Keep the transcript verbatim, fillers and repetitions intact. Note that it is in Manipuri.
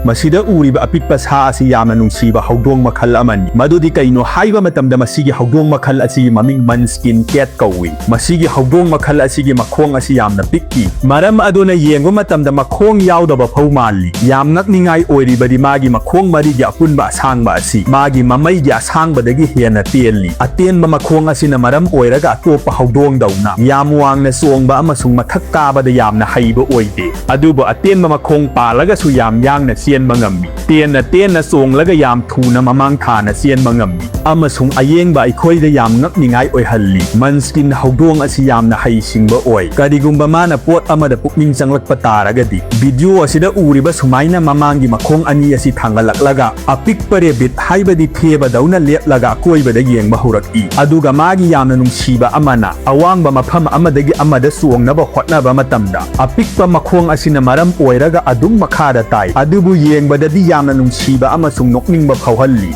ꯃꯁꯤꯗ ꯎꯔꯤꯕ ꯑꯄꯤꯛꯄ ꯁꯥ ꯑꯁꯤ ꯌꯥꯝꯅ ꯅꯨꯡꯁꯤꯕ ꯍꯧꯗꯣꯡ ꯃꯈꯜ ꯑꯃꯅꯤ꯫ ꯃꯗꯨꯗꯤ ꯀꯩꯅꯣ ꯍꯥꯏꯕ ꯃꯇꯝꯗ, ꯃꯁꯤꯒꯤ ꯍꯧꯗꯣꯡ ꯃꯈꯜ ꯑꯁꯤꯒꯤ ꯃꯃꯤꯡ Munchkin Cat ꯀꯧꯏ꯫ ꯃꯁꯤꯒꯤ ꯍꯧꯗꯣꯡ ꯃꯈꯜ ꯑꯁꯤꯒꯤ ꯃꯈꯣꯡ ꯑꯁꯤ ꯌꯥꯝꯅ ꯄꯤꯛꯏ꯫ ꯃꯔꯝ ꯑꯗꯨꯅ ꯌꯦꯡꯕ ꯃꯇꯝꯗ ꯃꯈꯣꯡ ꯌꯥꯎꯗꯕ ꯐꯧ ꯃꯥꯜꯂꯤ꯫ ꯌꯥꯝ ꯉꯛꯅꯤꯡꯉꯥꯏ ꯑꯣꯏꯔꯤꯕꯗꯤ ꯃꯥꯒꯤ ꯃꯈꯣꯡ ꯃꯔꯤꯒꯤ ꯑꯄꯨꯟꯕ ꯑꯁꯥꯡꯕ ꯑꯁꯤ ꯃꯥꯒꯤ ꯃꯃꯩꯒꯤ ꯑꯁꯥꯡꯕꯗꯒꯤ ꯍꯦꯟꯅ ꯇꯦꯜꯂꯤ꯫ ꯑꯇꯦꯟꯕ ꯃꯈꯣꯡ ꯑꯁꯤꯅ ꯃꯔꯝ ꯑꯣꯏꯔꯒ ꯑꯇꯣꯞꯄ ꯍꯧꯗꯣꯡꯗꯧꯅ ꯌꯥꯝ ꯋꯥꯡꯅ ꯆꯣꯡꯕ ꯑꯃꯁꯨꯡ ꯃꯊꯛ ꯀꯥꯕꯗ ꯌꯥꯝꯅ ꯍꯩꯕ ꯑꯣꯏꯗꯦ꯫ ꯑꯗꯨꯕꯨ ꯑꯇꯦꯟꯕ ꯃꯈꯣꯡ ꯄꯥꯜꯂꯒꯁꯨ ꯌꯥꯝ ꯌꯥꯡꯅ ꯆꯦꯟꯕ ꯉꯝꯃꯤ꯫ ꯇꯦꯟꯅ ꯇꯦꯟꯅ ꯆꯣꯡꯂꯒ ꯌꯥꯝ ꯊꯨꯅ ꯃꯃꯥꯡ ꯊꯥꯅ ꯆꯦꯟꯕ ꯉꯝꯃꯤ꯫ ꯑꯃꯁꯨꯡ ꯑꯌꯦꯡꯕ ꯑꯩꯈꯣꯏꯗ ꯌꯥꯝ ꯉꯛꯅꯤꯡꯉꯥꯏ ꯑꯣꯏꯍꯜꯂꯤ꯫ Munchkin ꯍꯧꯗꯣꯡ ꯑꯁꯤ ꯌꯥꯝꯅ ꯍꯩꯁꯤꯡꯕ ꯑꯣꯏ꯫ ꯀꯔꯤꯒꯨꯝꯕ ꯃꯥꯅ ꯄꯣꯠ ꯑꯃꯗ ꯄꯨꯛꯅꯤꯡ ꯆꯪꯂꯛꯄ ꯇꯥꯔꯒꯗꯤ, video ꯑꯁꯤꯗ ꯎꯔꯤꯕ ꯁꯨꯃꯥꯏꯅ ꯃꯃꯥꯡꯒꯤ ꯃꯈꯣꯡ ꯑꯅꯤ ꯑꯁꯤ ꯊꯥꯡꯒꯠꯂꯛꯂꯒ ꯑꯄꯤꯛꯄ rabbit, ꯍꯥꯏꯕꯗꯤ ꯊꯦꯕꯗꯧꯅ, ꯂꯦꯞꯂꯒ ꯑꯀꯣꯏꯕꯗ ꯌꯦꯡꯕ ꯍꯧꯔꯛꯏ꯫ ꯑꯗꯨꯒ ꯃꯥꯒꯤ ꯌꯥꯝꯅ ꯅꯨꯡꯁꯤꯕ ꯑꯃꯅ, ꯑꯋꯥꯡꯕ ꯃꯐꯝ ꯑꯃꯗꯒꯤ ꯑꯃꯗ ꯆꯣꯡꯅꯕ ꯍꯣꯠꯅꯕ ꯃꯇꯝꯗ, ꯑꯄꯤꯛꯄ ꯃꯈꯣꯡ ꯑꯁꯤꯅ ꯃꯔꯝ ꯑꯣꯏꯔꯒ ꯑꯗꯨꯝ ꯃꯈꯥꯗ ꯇꯥꯏ꯫ ꯑꯗꯨꯕꯨ ꯌꯦꯡꯕꯗꯗꯤ ꯌꯥꯝꯅ ꯅꯨꯡꯁꯤꯕ ꯑꯃꯁꯨꯡ ꯅꯣꯛꯅꯤꯡꯕ ꯐꯥꯎꯍꯜꯂꯤ꯫